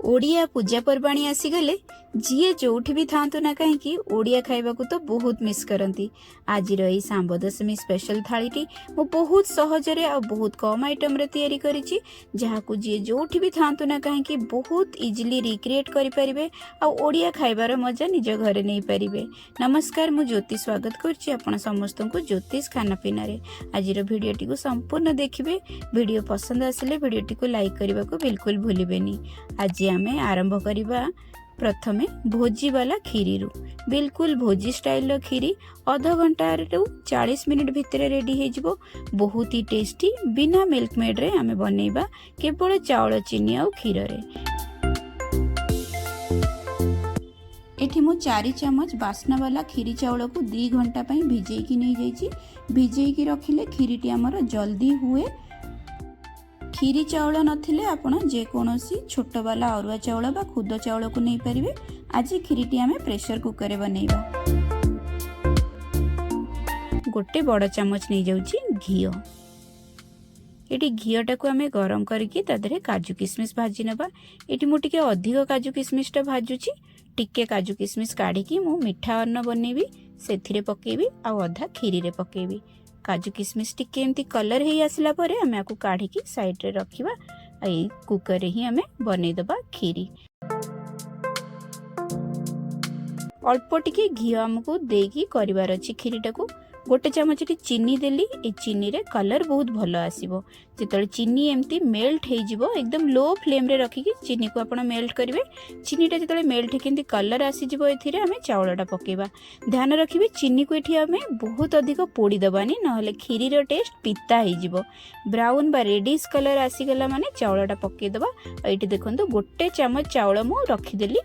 ଓଡ଼ିଆ ପୂଜାପର୍ବାଣୀ ଆସିଗଲେ ଯିଏ ଯେଉଁଠି ବି ଥାଆନ୍ତୁ ନା କାହିଁକି, ଓଡ଼ିଆ ଖାଇବାକୁ ତ ବହୁତ ମିସ୍ କରନ୍ତି। ଆଜିର ଏଇ ଶାମ୍ବ ଦଶମୀ ସ୍ପେଶାଲ ଥାଳିଟି ମୁଁ ବହୁତ ସହଜରେ ଆଉ ବହୁତ କମ୍ ଆଇଟମ୍ରେ ତିଆରି କରିଛି, ଯାହାକୁ ଯିଏ ଯେଉଁଠି ବି ଥାଆନ୍ତୁ ନା କାହିଁକି ବହୁତ ଇଜିଲି ରିକ୍ରିଏଟ୍ କରିପାରିବେ ଆଉ ଓଡ଼ିଆ ଖାଇବାର ମଜା ନିଜ ଘରେ ନେଇପାରିବେ। ନମସ୍କାର, ମୁଁ ଜ୍ୟୋତି, ସ୍ୱାଗତ କରୁଛି ଆପଣ ସମସ୍ତଙ୍କୁ ଜ୍ୟୋତିଷ ଖାନାପିନାରେ। ଆଜିର ଭିଡ଼ିଓଟିକୁ ସମ୍ପୂର୍ଣ୍ଣ ଦେଖିବେ। ଭିଡ଼ିଓ ପସନ୍ଦ ଆସିଲେ ଭିଡ଼ିଓଟିକୁ ଲାଇକ୍ କରିବାକୁ ବିଲକୁଲ ଭୁଲିବେନି। ଆଜି ଆମେ ଆରମ୍ଭ କରିବା ପ୍ରଥମେ ଭୋଜିବାଲା କ୍ଷୀରିରୁ। ବିଲକୁଲ ଭୋଜି ଷ୍ଟାଇଲର କ୍ଷୀରି ଅଧଘଣ୍ଟାରୁ 40 ମିନିଟ୍ ଭିତରେ ରେଡ଼ି ହେଇଯିବ। ବହୁତ ହି ଟେଷ୍ଟି। ବିନା ମିଲ୍କ ମେଡ଼୍ରେ ଆମେ ବନେଇବା, କେବଳ ଚାଉଳ, ଚିନି ଆଉ କ୍ଷୀରରେ। ଏଠି ମୁଁ 4 ଚାମଚ ବାସ୍ନାବାଲା କ୍ଷୀରି ଚାଉଳକୁ 2 ଘଣ୍ଟା ପାଇଁ ଭିଜେଇକି ନେଇଯାଇଛି। ଭିଜେଇକି ରଖିଲେ କ୍ଷୀରିଟି ଆମର ଜଲ୍ଦି ହୁଏ। କ୍ଷୀରି ଚାଉଳ ନଥିଲେ ଆପଣ ଯେକୌଣସି ଛୋଟବାଲା ଅରୁଆ ଚାଉଳ ବା ଖୁଦ ଚାଉଳକୁ ନେଇପାରିବେ। ଆଜି କ୍ଷୀରିଟି ଆମେ ପ୍ରେସର କୁକରରେ ବନେଇବା। ଗୋଟେ ବଡ଼ ଚାମଚ ନେଇଯାଉଛି ଘିଅ। ଏଠି ଘିଅଟାକୁ ଆମେ ଗରମ କରିକି ତା ଦେହରେ କାଜୁ କିସମିସ୍ ଭାଜି ନେବା। ଏଠି ମୁଁ ଟିକେ ଅଧିକ କାଜୁ କିସମିସଟା ଭାଜୁଛି। ଟିକେ କାଜୁ କିସମିସ୍ କାଢ଼ିକି ମୁଁ ମିଠା ଅନ୍ନ ବନେଇବି, ସେଥିରେ ପକେଇବି ଆଉ ଅଧା କ୍ଷୀରିରେ ପକେଇବି। କାଜୁ କିସମିସ୍ ଟିକେ ଏମିତି କଲର୍ ହେଇ ଆସିଲା ପରେ ଆମେ ଆକୁ କାଢ଼ିକି ସାଇଡ଼୍ରେ ରଖିବା। ଆଉ ଏଇ କୁକରରେ ହିଁ ଆମେ ବନେଇଦେବା କ୍ଷୀରି। ଅଳ୍ପ ଟିକେ ଘିଅ ଆମକୁ ଦେଇକି କରିବାର ଅଛି କ୍ଷୀରିଟାକୁ। ଗୋଟେ ଚାମଚ ଏଠି ଚିନି ଦେଲି। ଏ ଚିନିରେ କଲର୍ ବହୁତ ଭଲ ଆସିବ। ଯେତେବେଳେ ଚିନି ଏମିତି ମେଲ୍ଟ ହେଇଯିବ, ଏକଦମ ଲୋ ଫ୍ଲେମ୍ରେ ରଖିକି ଚିନିକୁ ଆପଣ ମେଲ୍ଟ କରିବେ। ଚିନିଟା ଯେତେବେଳେ ମେଲ୍ଟ ହେଇକି ଏମିତି କଲର୍ ଆସିଯିବ, ଏଥିରେ ଆମେ ଚାଉଳଟା ପକେଇବା। ଧ୍ୟାନ ରଖିବେ, ଚିନିକୁ ଏଠି ଆମେ ବହୁତ ଅଧିକ ପୋଡ଼ିଦେବାନି, ନହେଲେ କ୍ଷୀରିର ଟେଷ୍ଟ ପିତା ହେଇଯିବ। ବ୍ରାଉନ୍ ବା ରେଡ଼ିସ୍ କଲର୍ ଆସିଗଲା ମାନେ ଚାଉଳଟା ପକେଇଦେବା। ଆଉ ଏଇଠି ଦେଖନ୍ତୁ, ଗୋଟେ ଚାମଚ ଚାଉଳ ମୁଁ ରଖିଦେଲି,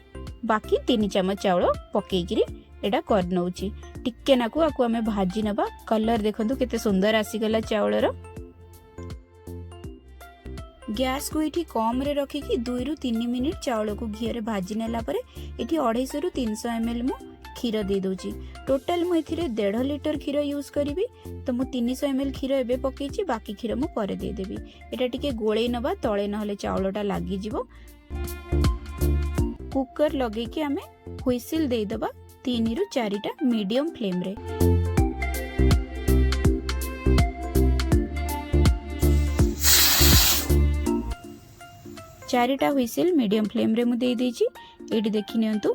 ବାକି 3 ଚାମଚ ଚାଉଳ ପକେଇକିରି ଏଇଟା କରିନେଉଛି। ଟିକେ ନାକୁ ଆକୁ ଆମେ ଭାଜି ନେବା। କଲର୍ ଦେଖନ୍ତୁ କେତେ ସୁନ୍ଦର ଆସିଗଲା ଚାଉଳର। ଗ୍ୟାସ୍କୁ ଏଇଠି କମ୍ରେ ରଖିକି 2ରୁ 3 ମିନିଟ୍ ଚାଉଳକୁ ଘିଅରେ ଭାଜି ନେଲା ପରେ ଏଠି 250ରୁ 300 ଏମ୍ ଏଲ୍ ମୁଁ କ୍ଷୀର ଦେଇଦେଉଛି। ଟୋଟାଲ୍ ମୁଁ ଏଥିରେ 1.5 ଲିଟର କ୍ଷୀର ୟୁଜ୍ କରିବି। ତ ମୁଁ 300 ଏମ୍ ଏଲ୍ କ୍ଷୀର ଏବେ ପକେଇଛି, ବାକି କ୍ଷୀର ମୁଁ ପରେ ଦେଇଦେବି। ଏଇଟା ଟିକେ ଗୋଳେଇ ନେବା, ତଳେ ନହେଲେ ଚାଉଳଟା ଲାଗିଯିବ। କୁକର ଲଗେଇକି ଆମେ ହୁଇସିଲ୍ ଦେଇଦେବା 3ରୁ 4ଟା ମିଡ଼ିୟମ୍ ଫ୍ଲେମ୍ରେ। 4ଟା ହୁଇସିଲ୍ ମିଡ଼ିୟମ୍ ଫ୍ଲେମ୍ରେ ମୁଁ ଦେଇଦେଇଛି। ଏଇଠି ଦେଖି ନିଅନ୍ତୁ,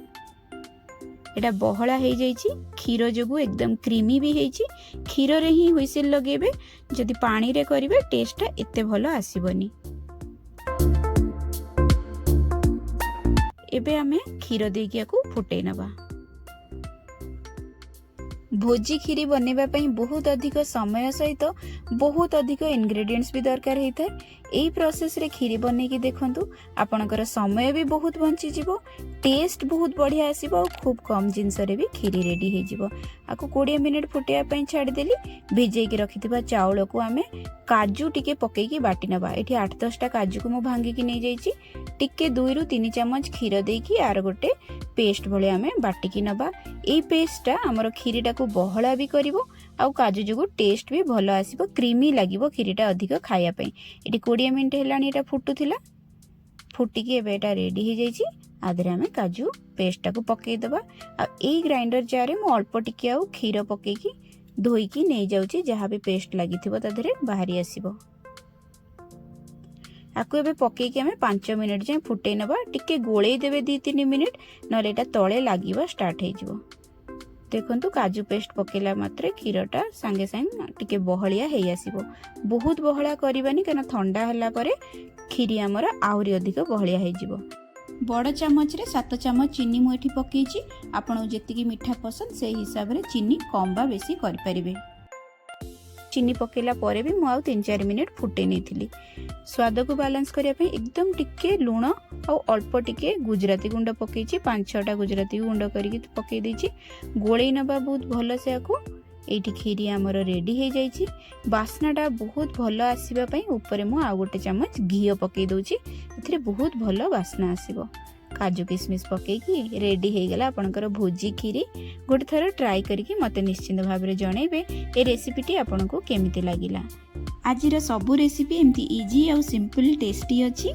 ଏଇଟା ବହଳା ହେଇଯାଇଛି କ୍ଷୀର ଯୋଗୁଁ, ଏକଦମ କ୍ରିମି ବି ହେଇଛି। କ୍ଷୀରରେ ହିଁ ହୁଇସିଲ୍ ଲଗେଇବେ। ଯଦି ପାଣିରେ କରିବେ, ଟେଷ୍ଟଟା ଏତେ ଭଲ ଆସିବନି। ଏବେ ଆମେ କ୍ଷୀର ଦେଇକି ୟାକୁ ଫୁଟେଇ ନେବା। ଭୋଜି କ୍ଷୀରି ବନେଇବା ପାଇଁ ବହୁତ ଅଧିକ ସମୟ ସହିତ ବହୁତ ଅଧିକ ଇନଗ୍ରେଡ଼ିଏଣ୍ଟସ୍ ବି ଦରକାର ହେଇଥାଏ। ଏଇ ପ୍ରୋସେସ୍ରେ କ୍ଷୀରି ବନେଇକି ଦେଖନ୍ତୁ, ଆପଣଙ୍କର ସମୟ ବି ବହୁତ ବଞ୍ଚିଯିବ, ଟେଷ୍ଟ ବହୁତ ବଢ଼ିଆ ଆସିବ ଆଉ ଖୁବ୍ କମ୍ ଜିନିଷରେ ବି କ୍ଷୀରି ରେଡ଼ି ହେଇଯିବ। ଆକୁ 20 ମିନିଟ୍ ଫୁଟିବା ପାଇଁ ଛାଡ଼ିଦେଲି। ଭିଜେଇକି ରଖିଥିବା ଚାଉଳକୁ ଆମେ କାଜୁ ଟିକେ ପକେଇକି ବାଟି ନେବା। ଏଠି 8-10ଟା କାଜୁକୁ ମୁଁ ଭାଙ୍ଗିକି ନେଇଯାଇଛି। ଟିକେ 2ରୁ 3 ଚାମଚ କ୍ଷୀର ଦେଇକି ଆର ଗୋଟେ ପେଷ୍ଟ ଭଳିଆ ଆମେ ବାଟିକି ନେବା। ଏଇ ପେଷ୍ଟଟା ଆମର କ୍ଷୀରିଟାକୁ ବହଳା ବି କରିବ ଆଉ କାଜୁ ଯୋଗୁଁ ଟେଷ୍ଟ ବି ଭଲ ଆସିବ, କ୍ରିମି ଲାଗିବ କ୍ଷୀରିଟା ଅଧିକ ଖାଇବା ପାଇଁ। ଏଠି 20 ମିନିଟ୍ ହେଲାଣି ଏଇଟା ଫୁଟୁଥିଲା। ଫୁଟିକି ଏବେ ଏଇଟା ରେଡ଼ି ହେଇଯାଇଛି। ଆ ଦେହରେ ଆମେ କାଜୁ ପେଷ୍ଟଟାକୁ ପକେଇଦେବା। ଆଉ ଏଇ ଗ୍ରାଇଣ୍ଡର ଜାର୍ରେ ମୁଁ ଅଳ୍ପ ଟିକେ ଆଉ କ୍ଷୀର ପକେଇକି ଧୋଇକି ନେଇଯାଉଛି। ଯାହା ବି ପେଷ୍ଟ ଲାଗିଥିବ ତା ଦେହରେ ବାହାରି ଆସିବ। ଆକୁ ଏବେ ପକେଇକି ଆମେ 5 ମିନିଟ୍ ଯାଏଁ ଫୁଟେଇ ନେବା। ଟିକେ ଗୋଳେଇ ଦେବେ 2-3 ମିନିଟ୍, ନହେଲେ ଏଇଟା ତଳେ ଲାଗିବା ଷ୍ଟାର୍ଟ ହେଇଯିବ। ଦେଖନ୍ତୁ, କାଜୁ ପେଷ୍ଟ ପକେଇଲା ମାତ୍ରେ କ୍ଷୀରଟା ସାଙ୍ଗେ ସାଙ୍ଗେ ଟିକେ ବହଳିଆ ହେଇ ଆସିବ। ବହୁତ ବହଳା କରିବାନି, କାରଣ ଥଣ୍ଡା ହେଲା ପରେ କ୍ଷୀରି ଆମର ଆହୁରି ଅଧିକ ବହଳିଆ ହେଇଯିବ। ବଡ଼ ଚାମଚରେ 7 ଚାମଚ ଚିନି ମୁଁ ଏଠି ପକେଇଛି। ଆପଣଙ୍କୁ ଯେତିକି ମିଠା ପସନ୍ଦ, ସେଇ ହିସାବରେ ଚିନି କମ୍ ବା ବେଶୀ କରିପାରିବେ। ଚିନି ପକେଇଲା ପରେ ବି ମୁଁ ଆଉ 3-4 ମିନିଟ୍ ଫୁଟେଇ ନେଇଥିଲି। ସ୍ୱାଦକୁ ବାଲାନ୍ସ କରିବା ପାଇଁ ଏକଦମ ଟିକେ ଲୁଣ ଆଉ ଅଳ୍ପ ଟିକେ ଗୁଜୁରାତି ଗୁଣ୍ଡ ପକେଇଛି। 5-6ଟା ଗୁଜୁରାତି ଗୁଣ୍ଡ କରିକି ପକେଇ ଦେଇଛି। ଗୋଳେଇ ନେବା ବହୁତ ଭଲସେ ଆକୁ। ଏଇଠି କ୍ଷୀରି ଆମର ରେଡ଼ି ହେଇଯାଇଛି। ବାସ୍ନାଟା ବହୁତ ଭଲ ଆସିବା ପାଇଁ ଉପରେ ମୁଁ ଆଉ ଗୋଟେ ଚାମଚ ଘିଅ ପକେଇ ଦେଉଛି। ଏଥିରେ ବହୁତ ଭଲ ବାସ୍ନା ଆସିବ। କାଜୁ କିସମିସ୍ ପକେଇକି ରେଡ଼ି ହେଇଗଲା ଆପଣଙ୍କର ଭୋଜି କ୍ଷୀରି। ଗୋଟେ ଥର ଟ୍ରାଏ କରିକି ମୋତେ ନିଶ୍ଚିନ୍ତ ଭାବରେ ଜଣେଇବେ ଏ ରେସିପିଟି ଆପଣଙ୍କୁ କେମିତି ଲାଗିଲା। ଆଜିର ସବୁ ରେସିପି ଏମିତି ଇଜି ଆଉ ସିମ୍ପଲ୍ ଟେଷ୍ଟି ଅଛି।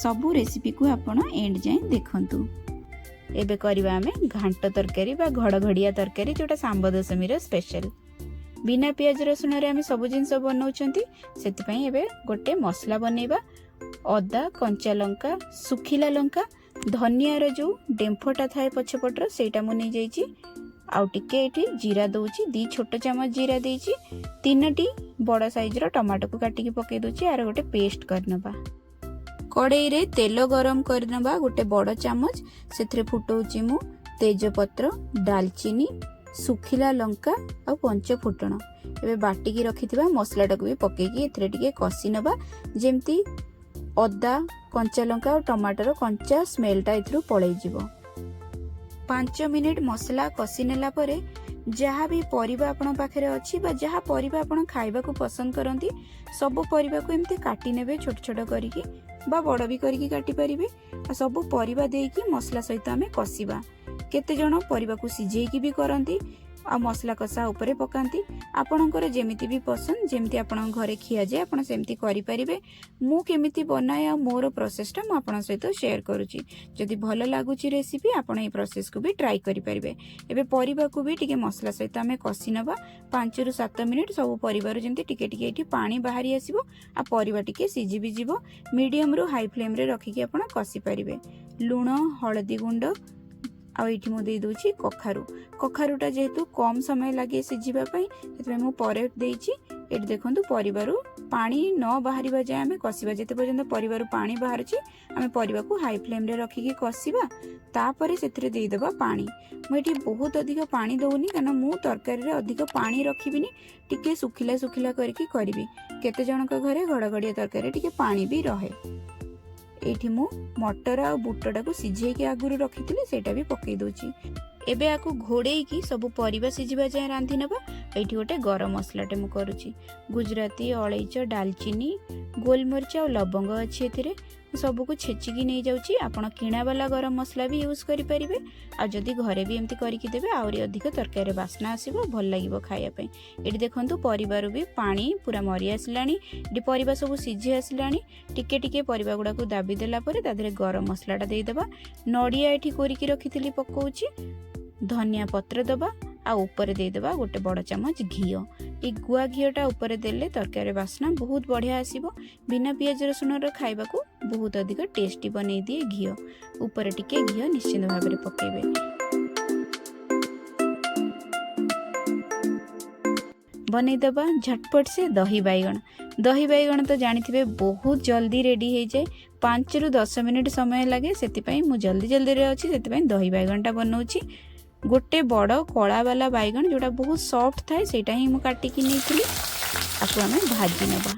ସବୁ ରେସିପିକୁ ଆପଣ ଏଣ୍ଡ ଯାଏଁ ଦେଖନ୍ତୁ। ଏବେ କରିବା ଆମେ ଘାଣ୍ଟ ତରକାରୀ ବା ଘଡ଼ଘଡ଼ିଆ ତରକାରୀ, ଯେଉଁଟା ଶାମ୍ବ ଦଶମୀର ସ୍ପେଶାଲ। ବିନା ପିଆଜ ରସୁଣରେ ଆମେ ସବୁ ଜିନିଷ ବନାଉଛନ୍ତି, ସେଥିପାଇଁ ଏବେ ଗୋଟେ ମସଲା ବନେଇବା। ଅଦା, କଞ୍ଚା ଲଙ୍କା, ଶୁଖିଲା ଲଙ୍କା, ଧନିଆର ଯେଉଁ ଡେମ୍ଫଟା ଥାଏ ପଛପଟର, ସେଇଟା ମୁଁ ନେଇଯାଇଛି। ଆଉ ଟିକେ ଏଠି ଜିରା ଦେଉଛି, 2 ଛୋଟ ଚାମଚ ଜିରା ଦେଇଛି। ତିନୋଟି ବଡ଼ ସାଇଜ୍ର ଟମାଟୋକୁ କାଟିକି ପକାଇ ଦେଉଛି। ଆର ଗୋଟେ ପେଷ୍ଟ କରିନେବା। କଡ଼େଇରେ ତେଲ ଗରମ କରିନେବା ଗୋଟେ ବଡ଼ ଚାମଚ। ସେଥିରେ ଫୁଟଉଛି ମୁଁ ତେଜପତ୍ର, ଡାଲଚିନି, ଶୁଖିଲା ଲଙ୍କା ଆଉ ପଞ୍ଚ ଫୁଟଣ। ଏବେ ବାଟିକି ରଖିଥିବା ମସଲାଟାକୁ ବି ପକେଇକି ଏଥିରେ ଟିକେ କଷି ନେବା, ଯେମିତି ଅଦା, କଞ୍ଚା ଲଙ୍କା ଆଉ ଟମାଟୋର କଞ୍ଚା ସ୍ମେଲଟା ଏଥିରୁ ପଳେଇଯିବ। 5 ମିନିଟ୍ ମସଲା କଷି ନେଲା ପରେ ଯାହା ବି ପରିବା ଆପଣଙ୍କ ପାଖରେ ଅଛି ବା ଯାହା ପରିବା ଆପଣ ଖାଇବାକୁ ପସନ୍ଦ କରନ୍ତି, ସବୁ ପରିବାକୁ ଏମିତି କାଟି ନେବେ ଛୋଟ ଛୋଟ କରିକି ବା ବଡ଼ ବି କରିକି କାଟି ପାରିବେ। ଆଉ ସବୁ ପରିବା ଦେଇକି ମସଲା ସହିତ ଆମେ କଷିବା। କେତେ ଜଣ ପରିବାକୁ ସିଝେଇକି ବି କରନ୍ତି ଆଉ ମସଲା କଷା ଉପରେ ପକାନ୍ତି। ଆପଣଙ୍କର ଯେମିତି ବି ପସନ୍ଦ, ଯେମିତି ଆପଣଙ୍କ ଘରେ ଖିଆଯାଏ, ଆପଣ ସେମିତି କରିପାରିବେ। ମୁଁ କେମିତି ବନାଏ ଆଉ ମୋର ପ୍ରୋସେସଟା ମୁଁ ଆପଣଙ୍କ ସହିତ ସେୟାର କରୁଛି। ଯଦି ଭଲ ଲାଗୁଛି ରେସିପି, ଆପଣ ଏଇ ପ୍ରୋସେସକୁ ବି ଟ୍ରାଏ କରିପାରିବେ। ଏବେ ପରିବାକୁ ବି ଟିକେ ମସଲା ସହିତ ଆମେ କଷି ନେବା 5ରୁ 7 ମିନିଟ୍। ସବୁ ପରିବାରୁ ଯେମିତି ଟିକେ ଟିକେ ଏଇଠି ପାଣି ବାହାରି ଆସିବ ଆଉ ପରିବା ଟିକେ ସିଝି ବି ଯିବ। ମିଡ଼ିୟମରୁ ହାଇ ଫ୍ଲେମ୍ରେ ରଖିକି ଆପଣ କଷି ପାରିବେ। ଲୁଣ, ହଳଦୀ ଗୁଣ୍ଡ ଆଉ ଏଇଠି ମୁଁ ଦେଇଦେଉଛି କଖାରୁ। କଖାରୁଟା ଯେହେତୁ କମ୍ ସମୟ ଲାଗେ ସିଝିବା ପାଇଁ, ସେଥିପାଇଁ ମୁଁ ପରେ ଦେଇଛି। ଏଠି ଦେଖନ୍ତୁ, ପରିବାରୁ ପାଣି ନ ବାହାରିବା ଯାଏଁ ଆମେ କଷିବା। ଯେତେ ପର୍ଯ୍ୟନ୍ତ ପରିବାରୁ ପାଣି ବାହାରୁଛି, ଆମେ ପରିବାକୁ ହାଇ ଫ୍ଲେମ୍ରେ ରଖିକି କଷିବା। ତାପରେ ସେଥିରେ ଦେଇଦେବା ପାଣି। ମୁଁ ଏଠି ବହୁତ ଅଧିକ ପାଣି ଦେଉନି, କାରଣ ମୁଁ ତରକାରୀରେ ଅଧିକ ପାଣି ରଖିବିନି, ଟିକେ ଶୁଖିଲା ଶୁଖିଲା କରିକି କରିବି। କେତେ ଜଣଙ୍କ ଘରେ ଘଡ଼ଘଡ଼ିଆ ତରକାରୀରେ ଟିକେ ପାଣି ବି ରହେ। ଏଇଠି ମୁଁ ମଟର ଆଉ ବୁଟଟାକୁ ସିଝେଇକି ଆଗରୁ ରଖିଥିଲି, ସେଇଟା ବି ପକେଇ ଦେଉଛି। ଏବେ ଆକୁ ଘୋଡ଼େଇକି ସବୁ ପରିବା ସିଝିବା ଯାଏଁ ରାନ୍ଧି ନେବା। ଏଇଠି ଗୋଟେ ଗରମ ମସଲାଟେ ମୁଁ କରୁଛି। ଗୁଜୁରାତି, ଅଳେଇଚ, ଡାଲଚିନି, ଗୋଲମରିଚ ଆଉ ଲବଙ୍ଗ ଅଛି ଏଥିରେ। ମୁଁ ସବୁକୁ ଛେଚିକି ନେଇଯାଉଛି। ଆପଣ କିଣାବାଲା ଗରମ ମସଲା ବି ୟୁଜ୍ କରିପାରିବେ। ଆଉ ଯଦି ଘରେ ବି ଏମିତି କରିକି ଦେବେ, ଆହୁରି ଅଧିକ ତରକାରୀରେ ବାସ୍ନା ଆସିବ, ଭଲ ଲାଗିବ ଖାଇବା ପାଇଁ। ଏଠି ଦେଖନ୍ତୁ, ପରିବାରୁ ବି ପାଣି ପୁରା ମରି ଆସିଲାଣି। ଏଠି ପରିବା ସବୁ ସିଝି ଆସିଲାଣି। ଟିକେ ଟିକେ ପରିବା ଗୁଡ଼ାକୁ ଦାବି ଦେଲା ପରେ ତା ଦେହରେ ଗରମ ମସଲାଟା ଦେଇଦେବା। ନଡ଼ିଆ ଏଠି କୋରିକି ରଖିଥିଲି, ପକଉଛି। ଧନିଆ ପତ୍ର ଦେବା ଆଉ ଉପରେ ଦେଇଦେବା ଗୋଟେ ବଡ଼ ଚାମଚ ଘିଅ। ଏଇ ଗୁଆ ଘିଅଟା ଉପରେ ଦେଲେ ତରକାରୀର ବାସ୍ନା ବହୁତ ବଢ଼ିଆ ଆସିବ। ବିନା ପିଆଜ ରସୁଣର ଖାଇବାକୁ ବହୁତ ଅଧିକ ଟେଷ୍ଟି ବନେଇ ଦିଏ ଘିଅ। ଉପରେ ଟିକେ ଘିଅ ନିଶ୍ଚିନ୍ତ ଭାବରେ ପକାଇବେ। ବନେଇଦେବା ଝଟପଟ ସେ ଦହି ବାଇଗଣ। ଦହି ବାଇଗଣ ତ ଜାଣିଥିବେ, ବହୁତ ଜଲ୍ଦି ରେଡ଼ି ହେଇଯାଏ। 5ରୁ 10 ମିନିଟ୍ ସମୟ ଲାଗେ। ସେଥିପାଇଁ ମୁଁ ଜଲ୍ଦି ଜଲ୍ଦିରେ ଅଛି, ସେଥିପାଇଁ ଦହି ବାଇଗଣଟା ବନଉଛି। ଗୋଟେ ବଡ଼ କଳାବାଲା ବାଇଗଣ, ଯେଉଁଟା ବହୁତ ସଫ୍ଟ ଥାଏ, ସେଇଟା ହିଁ ମୁଁ କାଟିକି ନେଇଥିଲି। ତାକୁ ଆମେ ଭାଜି ନେବା।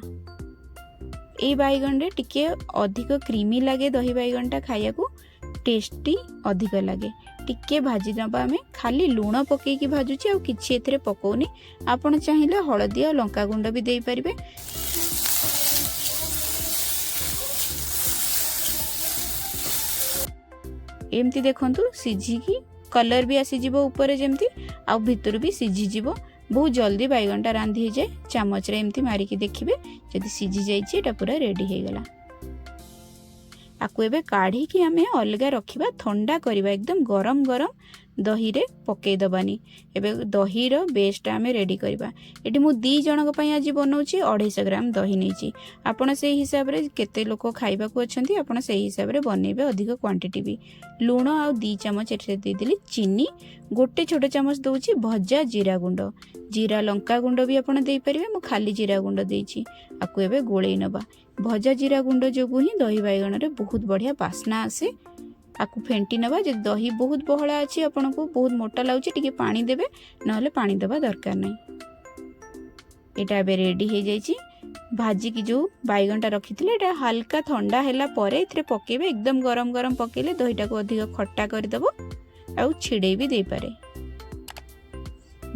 ଏଇ ବାଇଗଣରେ ଟିକେ ଅଧିକ କ୍ରିମି ଲାଗେ, ଦହି ବାଇଗଣଟା ଖାଇବାକୁ ଟେଷ୍ଟି ଅଧିକ ଲାଗେ। ଟିକେ ଭାଜି ନେବା ଆମେ। ଖାଲି ଲୁଣ ପକେଇକି ଭାଜୁଛି, ଆଉ କିଛି ଏଥିରେ ପକଉନି। ଆପଣ ଚାହିଁଲେ ହଳଦୀ ଆଉ ଲଙ୍କା ଗୁଣ୍ଡ ବି ଦେଇପାରିବେ। ଏମିତି ଦେଖନ୍ତୁ, ସିଝିକି କଲର୍ ବି ଆସିଯିବ ଉପରେ ଯେମିତି, ଆଉ ଭିତରୁ ବି ସିଝିଯିବ। ବହୁତ ଜଲ୍ଦି ବାଇଗଣଟା ରାନ୍ଧି ହେଇଯାଏ। ଚାମଚରେ ଏମିତି ମାରିକି ଦେଖିବେ, ଯଦି ସିଝି ଯାଇଛି, ଏଇଟା ପୁରା ରେଡ଼ି ହେଇଗଲା। ଆକୁ ଏବେ କାଢ଼ିକି ଆମେ ଅଲଗା ରଖିବା, ଥଣ୍ଡା କରିବା। ଏକଦମ ଗରମ ଗରମ ଦହିରେ ପକେଇ ଦେବାନି। ଏବେ ଦହିର ବେସ୍ଟା ଆମେ ରେଡ଼ି କରିବା। ଏଠି ମୁଁ 2 ଜଣଙ୍କ ପାଇଁ ଆଜି ବନାଉଛି, 250 ଗ୍ରାମ ଦହି ନେଇଛି। ଆପଣ ସେଇ ହିସାବରେ, କେତେ ଲୋକ ଖାଇବାକୁ ଅଛନ୍ତି, ଆପଣ ସେଇ ହିସାବରେ ବନେଇବେ, ଅଧିକ କ୍ୱାଣ୍ଟିଟି ବି। ଲୁଣ ଆଉ 2 ଚାମଚ ଏଥିରେ ଦେଇଦେଲି ଚିନି। ଗୋଟେ ଛୋଟ ଚାମଚ ଦେଉଛି ଭଜା ଜିରା ଗୁଣ୍ଡ। ଜିରା ଲଙ୍କା ଗୁଣ୍ଡ ବି ଆପଣ ଦେଇପାରିବେ, ମୁଁ ଖାଲି ଜିରା ଗୁଣ୍ଡ ଦେଇଛି। ଆକୁ ଏବେ ଗୋଳେଇ ନେବା। ଭଜା ଜିରା ଗୁଣ୍ଡ ଯୋଗୁଁ ହିଁ ଦହି ବାଇଗଣରେ ବହୁତ ବଢ଼ିଆ ବାସ୍ନା ଆସେ। ଆକୁ ଫେଣ୍ଟି ନେବା। ଯଦି ଦହି ବହୁତ ବହଳା ଅଛି, ଆପଣଙ୍କୁ ବହୁତ ମୋଟା ଲାଗୁଛି, ଟିକେ ପାଣି ଦେବେ, ନହେଲେ ପାଣି ଦେବା ଦରକାର ନାହିଁ। ଏଇଟା ଏବେ ରେଡ଼ି ହେଇଯାଇଛି। ଭାଜିକି ଯେଉଁ ବାଇଗଣଟା ରଖିଥିଲେ, ଏଇଟା ହାଲକା ଥଣ୍ଡା ହେଲା ପରେ ଏଥିରେ ପକେଇବେ। ଏକଦମ ଗରମ ଗରମ ପକେଇଲେ ଦହିଟାକୁ ଅଧିକ ଖଟା କରିଦେବ ଆଉ ଛିଡ଼େଇ ବି ଦେଇପାରେ।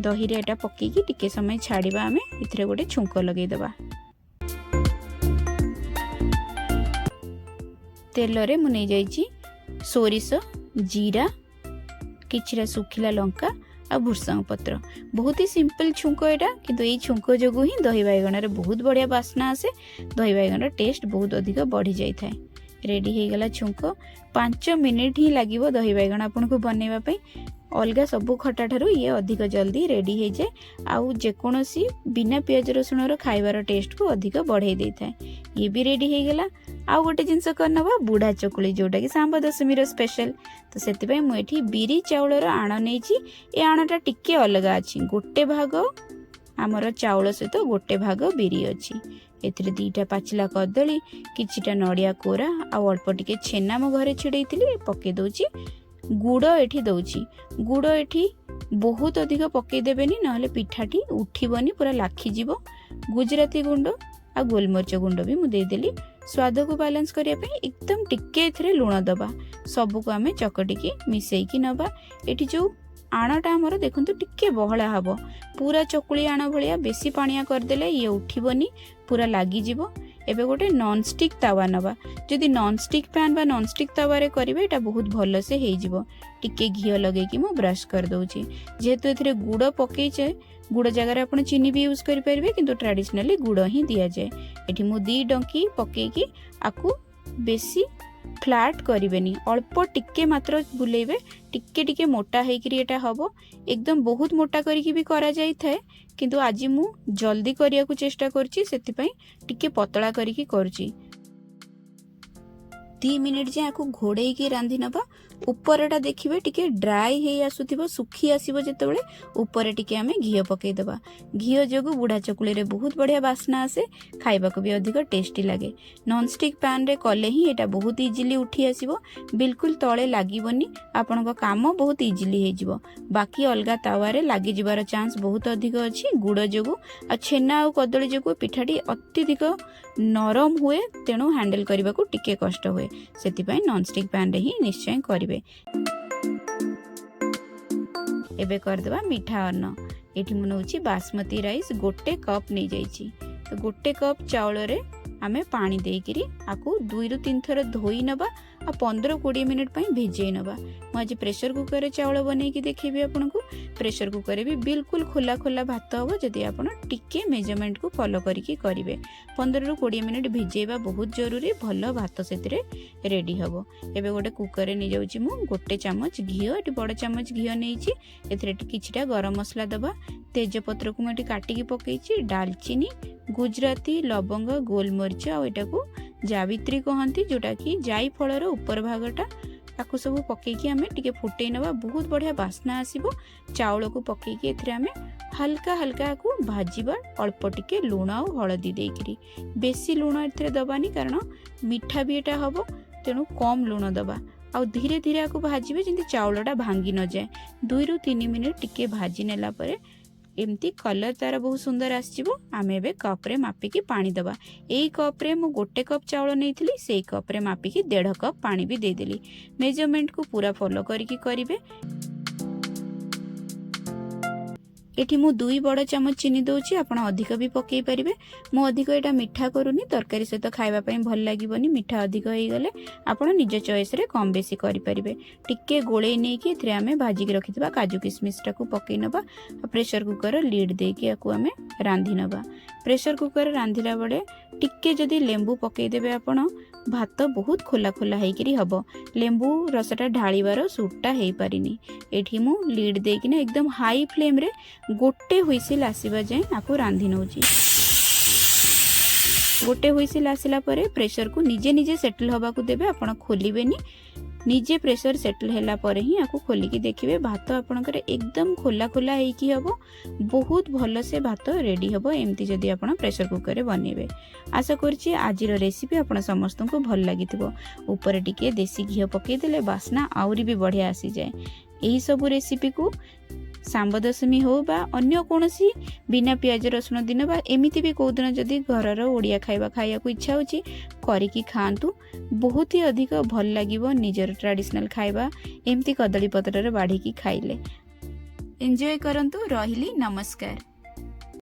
ଦହିରେ ଏଇଟା ପକେଇକି ଟିକେ ସମୟ ଛାଡ଼ିବା ଆମେ। ଏଥିରେ ଗୋଟେ ଛୁଙ୍କ ଲଗେଇଦେବା। ତେଲରେ ମୁଁ ନେଇଯାଇଛି ସୋରିଷ, ଜିରା, କିଛିଟା ଶୁଖିଲା ଲଙ୍କା ଆଉ ଭୃସଙ୍ଗ ପତ୍ର। ବହୁତ ହି ସିମ୍ପଲ୍ ଛୁଙ୍କ ଏଇଟା, କିନ୍ତୁ ଏଇ ଛୁଙ୍କ ଯୋଗୁଁ ହିଁ ଦହି ବାଇଗଣରେ ବହୁତ ବଢ଼ିଆ ବାସ୍ନା ଆସେ, ଦହି ବାଇଗଣର ଟେଷ୍ଟ ବହୁତ ଅଧିକ ବଢ଼ି ଯାଇଥାଏ। ରେଡ଼ି ହେଇଗଲା ଛୁଙ୍କ। 5 ମିନିଟ୍ ହିଁ ଲାଗିବ ଦହି ବାଇଗଣ ଆପଣଙ୍କୁ ବନେଇବା ପାଇଁ। ଅଲଗା ସବୁ ଖଟା ଠାରୁ ଇଏ ଅଧିକ ଜଲ୍ଦି ରେଡ଼ି ହେଇଯାଏ ଆଉ ଯେକୌଣସି ବିନା ପିଆଜ ରସୁଣର ଖାଇବାର ଟେଷ୍ଟକୁ ଅଧିକ ବଢ଼େଇ ଦେଇଥାଏ। ଇଏ ବି ରେଡ଼ି ହେଇଗଲା। ଆଉ ଗୋଟେ ଜିନିଷ କରିନେବା, ବୁଢ଼ା ଚକୁଳି, ଯେଉଁଟାକି ଶାମ୍ବ ଦଶମୀର ସ୍ପେଶାଲ। ତ ସେଥିପାଇଁ ମୁଁ ଏଠି ବିରି ଚାଉଳର ଆଣ ନେଇଛି। ଏ ଆଣଟା ଟିକେ ଅଲଗା ଅଛି। ଗୋଟେ ଭାଗ ଆମର ଚାଉଳ ସହିତ ଗୋଟେ ଭାଗ ବିରି ଅଛି। ଏଥିରେ 2ଟା ପାଚିଲା କଦଳୀ, କିଛିଟା ନଡ଼ିଆ କୋରା ଆଉ ଅଳ୍ପ ଟିକେ ଛେନା ମୁଁ ଘରେ ଛିଡ଼େଇଥିଲି, ପକେଇ ଦେଉଛି। ଗୁଡ଼ ଏଠି ଦେଉଛି। ଗୁଡ଼ ଏଠି ବହୁତ ଅଧିକ ପକେଇ ଦେବେନି, ନହେଲେ ପିଠାଟି ଉଠିବନି, ପୁରା ଲାଖିଯିବ। ଗୁଜୁରାତି ଗୁଣ୍ଡ ଆଉ ଗୋଲମରିଚ ଗୁଣ୍ଡ ବି ମୁଁ ଦେଇଦେଲି ସ୍ୱାଦକୁ ବାଲାନ୍ସ କରିବା ପାଇଁ। ଏକଦମ ଟିକେ ଏଥିରେ ଲୁଣ ଦେବା। ସବୁକୁ ଆମେ ଚକଟିକି ମିଶେଇକି ନେବା। ଏଠି ଯେଉଁ ଆଣଟା ଆମର, ଦେଖନ୍ତୁ, ଟିକେ ବହଳା ହେବ। ପୁରା ଚକୁଳି ଆଣ ଭଳିଆ ବେଶୀ ପାଣିଆ କରିଦେଲେ ଇଏ ଉଠିବନି, ପୁରା ଲାଗିଯିବ। ଏବେ ଗୋଟେ ନନଷ୍ଟିକ୍ ତାୱା ନେବା। ଯଦି ନନଷ୍ଟିକ୍ ପ୍ୟାନ୍ ବା ନନଷ୍ଟିକ୍ ତାୱାରେ କରିବେ, ଏଇଟା ବହୁତ ଭଲସେ ହେଇଯିବ। ଟିକେ ଘିଅ ଲଗେଇକି ମୁଁ ବ୍ରଶ୍ କରିଦେଉଛି। ଯେହେତୁ ଏଥିରେ ଗୁଡ଼ ପକେଇଛେ, ଗୁଡ଼ ଜାଗାରେ ଆପଣ ଚିନି ବି ୟୁଜ୍ କରିପାରିବେ, କିନ୍ତୁ ଟ୍ରାଡ଼ିସନାଲି ଗୁଡ଼ ହିଁ ଦିଆଯାଏ। ଏଠି ମୁଁ 2 ଡଙ୍କି ପକେଇକି ଆକୁ ବେଶୀ ଫ୍ଲାଟ୍ କରିବେନି, ଅଳ୍ପ ଟିକେ ମାତ୍ର ବୁଲେଇବେ। ଟିକେ ଟିକେ ମୋଟା ହେଇକିରି ଏଇଟା ହେବ। ଏକଦମ ବହୁତ ମୋଟା କରିକି ବି କରାଯାଇଥାଏ, କିନ୍ତୁ ଆଜି ମୁଁ ଜଲ୍ଦି କରିବାକୁ ଚେଷ୍ଟା କରୁଛି, ସେଥିପାଇଁ ଟିକେ ପତଳା କରିକି କରୁଛି। 2 ମିନିଟ୍ ଯାଏଁ ଆକୁ ଘୋଡ଼େଇକି ରାନ୍ଧି ନେବା। ଉପରଟା ଦେଖିବେ ଟିକେ ଡ୍ରାଏ ହେଇ ଆସୁଥିବ। ଶୁଖି ଆସିବ ଯେତେବେଳେ, ଉପରେ ଟିକେ ଆମେ ଘିଅ ପକେଇଦେବା। ଘିଅ ଯୋଗୁଁ ବୁଢ଼ା ଚକୁଳିରେ ବହୁତ ବଢ଼ିଆ ବାସ୍ନା ଆସେ, ଖାଇବାକୁ ବି ଅଧିକ ଟେଷ୍ଟି ଲାଗେ। ନନଷ୍ଟିକ୍ ପ୍ୟାନ୍ରେ କଲେ ହିଁ ଏଇଟା ବହୁତ ଇଜିଲି ଉଠି ଆସିବ, ବିଲକୁଲ ତଳେ ଲାଗିବନି, ଆପଣଙ୍କ କାମ ବହୁତ ଇଜିଲି ହେଇଯିବ। ବାକି ଅଲଗା ତାୱାରେ ଲାଗିଯିବାର ଚାନ୍ସ ବହୁତ ଅଧିକ ଅଛି। ଗୁଡ଼ ଯୋଗୁଁ ଆଉ ଛେନା ଆଉ କଦଳୀ ଯୋଗୁଁ ପିଠାଟି ଅତ୍ୟଧିକ ନରମ ହୁଏ, ତେଣୁ ହ୍ୟାଣ୍ଡେଲ୍ କରିବାକୁ ଟିକେ କଷ୍ଟ ହୁଏ। ସେଥିପାଇଁ ନନଷ୍ଟିକ୍ ପ୍ୟାନ୍ରେ ହିଁ ନିଶ୍ଚୟ କରିବେ। ଏବେ କରିଦେବା ମିଠା ଅନ୍ନ। ଏଠି ମୁଁ ନେଉଛି ବାସମତୀ ରାଇସ୍, 1 କପ୍ ନେଇଯାଇଛି। ତ 1 କପ୍ ଚାଉଳରେ ଆମେ ପାଣି ଦେଇକିରି ଆକୁ 2ରୁ 3 ଥର ଧୋଇ ନେବା ଆଉ 15-20 ମିନିଟ୍ ପାଇଁ ଭିଜେଇ ନେବା। ମୁଁ ଆଜି ପ୍ରେସର କୁକରରେ ଚାଉଳ ବନେଇକି ଦେଖେଇବି ଆପଣଙ୍କୁ। ପ୍ରେସର କୁକରରେ ବି ବିଲକୁଲ ଖୋଲା ଖୋଲା ଭାତ ହେବ, ଯଦି ଆପଣ ଟିକେ ମେଜରମେଣ୍ଟକୁ ଫଲୋ କରିକି କରିବେ। 15ରୁ 20 ମିନିଟ୍ ଭିଜେଇବା ବହୁତ ଜରୁରୀ, ଭଲ ଭାତ ସେଥିରେ ରେଡ଼ି ହେବ। ଏବେ ଗୋଟେ କୁକରରେ ନେଇଯାଉଛି ମୁଁ 1 ଚାମଚ ଘିଅ। ଏଠି ବଡ଼ ଚାମଚ ଘିଅ ନେଇଛି। ଏଥିରେ କିଛିଟା ଗରମ ମସଲା ଦେବା। ତେଜପତ୍ରକୁ ମୁଁ ଏଠି କାଟିକି ପକେଇଛି, ଡାଲଚିନି, ଗୁଜୁରାତି, ଲବଙ୍ଗ, ଗୋଲମରିଚ ଆଉ ଏଟାକୁ ଜାବିତ୍ରୀ କହନ୍ତି, ଯେଉଁଟାକି ଜାଇ ଫଳର ଉପର ଭାଗଟା। ତାକୁ ସବୁ ପକେଇକି ଆମେ ଟିକେ ଫୁଟେଇ ନେବା। ବହୁତ ବଢ଼ିଆ ବାସ୍ନା ଆସିବ। ଚାଉଳକୁ ପକେଇକି ଏଥିରେ ଆମେ ହାଲକା ହାଲକା ଆକୁ ଭାଜିବା, ଅଳ୍ପ ଟିକେ ଲୁଣ ଆଉ ହଳଦୀ ଦେଇକିରି। ବେଶୀ ଲୁଣ ଏଥିରେ ଦେବାନି, କାରଣ ମିଠା ବି ଏଇଟା ହେବ, ତେଣୁ କମ୍ ଲୁଣ ଦେବା। ଆଉ ଧୀରେ ଧୀରେ ଆକୁ ଭାଜିବେ, ଯେମିତି ଚାଉଳଟା ଭାଙ୍ଗି ନଯାଏ। 2ରୁ 3 ମିନିଟ୍ ଟିକେ ଭାଜି ନେଲା ପରେ ଏମିତି କଲର୍ ତାର ବହୁତ ସୁନ୍ଦର ଆସିଯିବ। ଆମେ ଏବେ କପ୍ରେ ମାପିକି ପାଣି ଦେବା। ଏଇ କପ୍ରେ ମୁଁ 1 କପ୍ ଚାଉଳ ନେଇଥିଲି, ସେଇ କପ୍ରେ ମାପିକି 1.5 କପ୍ ପାଣି ବି ଦେଇଦେଲି। ମେଜରମେଣ୍ଟକୁ ପୁରା ଫଲୋ କରିକି କରିବେ। ଏଠି ମୁଁ 2 ବଡ଼ ଚାମଚ ଚିନି ଦେଉଛି, ଆପଣ ଅଧିକ ବି ପକାଇ ପାରିବେ। ମୁଁ ଅଧିକ ଏଇଟା ମିଠା କରୁନି, ତରକାରୀ ସହିତ ଖାଇବା ପାଇଁ ଭଲ ଲାଗିବନି ମିଠା ଅଧିକ ହେଇଗଲେ। ଆପଣ ନିଜ ଚଏସ୍ରେ କମ୍ ବେଶୀ କରିପାରିବେ। ଟିକେ ଗୋଳେଇ ନେଇକି ଏଥିରେ ଆମେ ଭାଜିକି ରଖିଥିବା କାଜୁ କିସମିସଟାକୁ ପକାଇ ନେବା ଆଉ ପ୍ରେସର କୁକର ଲିଡ୍ ଦେଇକି ୟାକୁ ଆମେ ରାନ୍ଧି ନେବା। ପ୍ରେସର କୁକର ରାନ୍ଧିଲା ବେଳେ ଟିକେ ଯଦି ଲେମ୍ବୁ ପକାଇଦେବେ ଆପଣ, ଭାତ ବହୁତ ଖୋଲା ଖୋଲା ହେଇକିରି ହେବ। ଲେମ୍ବୁ ରସଟା ଢାଳିବାର ସୁଟ୍ଟା ହେଇପାରିନି। ଏଠି ମୁଁ ଲିଡ୍ ଦେଇକିନା ଏକଦମ ହାଇ ଫ୍ଲେମ୍ରେ ଗୋଟେ ହୁଇସିଲ୍ ଆସିବା ଯାଏଁ ଆକୁ ରାନ୍ଧି ନେଉଛି। ଗୋଟେ ହୁଇସିଲ୍ ଆସିଲା ପରେ ପ୍ରେସରକୁ ନିଜେ ନିଜେ ସେଟଲ୍ ହେବାକୁ ଦେବେ, ଆପଣ ଖୋଲିବେନି। ନିଜେ ପ୍ରେସର ସେଟଲ୍ ହେଲା ପରେ ହିଁ ଆକୁ ଖୋଲିକି ଦେଖିବେ, ଭାତ ଆପଣଙ୍କର ଏକଦମ ଖୋଲା ଖୋଲା ହେଇକି ହେବ। ବହୁତ ଭଲସେ ଭାତ ରେଡ଼ି ହେବ ଏମିତି ଯଦି ଆପଣ ପ୍ରେସର କୁକରରେ ବନେଇବେ। ଆଶା କରୁଛି ଆଜିର ରେସିପି ଆପଣ ସମସ୍ତଙ୍କୁ ଭଲ ଲାଗିଥିବ। ଉପରେ ଟିକେ ଦେଶୀ ଘିଅ ପକାଇଦେଲେ ବାସ୍ନା ଆହୁରି ବି ବଢ଼ିଆ ଆସିଯାଏ। ଏହିସବୁ ରେସିପିକୁ ଶାମ୍ବ ଦଶମୀ ହେଉ ବା ଅନ୍ୟ କୌଣସି ବିନା ପିଆଜ ରସୁଣ ଦିନ ବା ଏମିତି ବି କେଉଁ ଦିନ ଯଦି ଘରର ଓଡ଼ିଆ ଖାଇବା ଖାଇବାକୁ ଇଚ୍ଛା ହେଉଛି, କରିକି ଖାଆନ୍ତୁ। ବହୁତ ହି ଅଧିକ ଭଲ ଲାଗିବ ନିଜର ଟ୍ରାଡ଼ିସନାଲ୍ ଖାଇବା ଏମିତି କଦଳୀ ପତ୍ରରେ ବାଢ଼ିକି ଖାଇଲେ। ଏନ୍ଜୟ କରନ୍ତୁ। ରହିଲି, ନମସ୍କାର।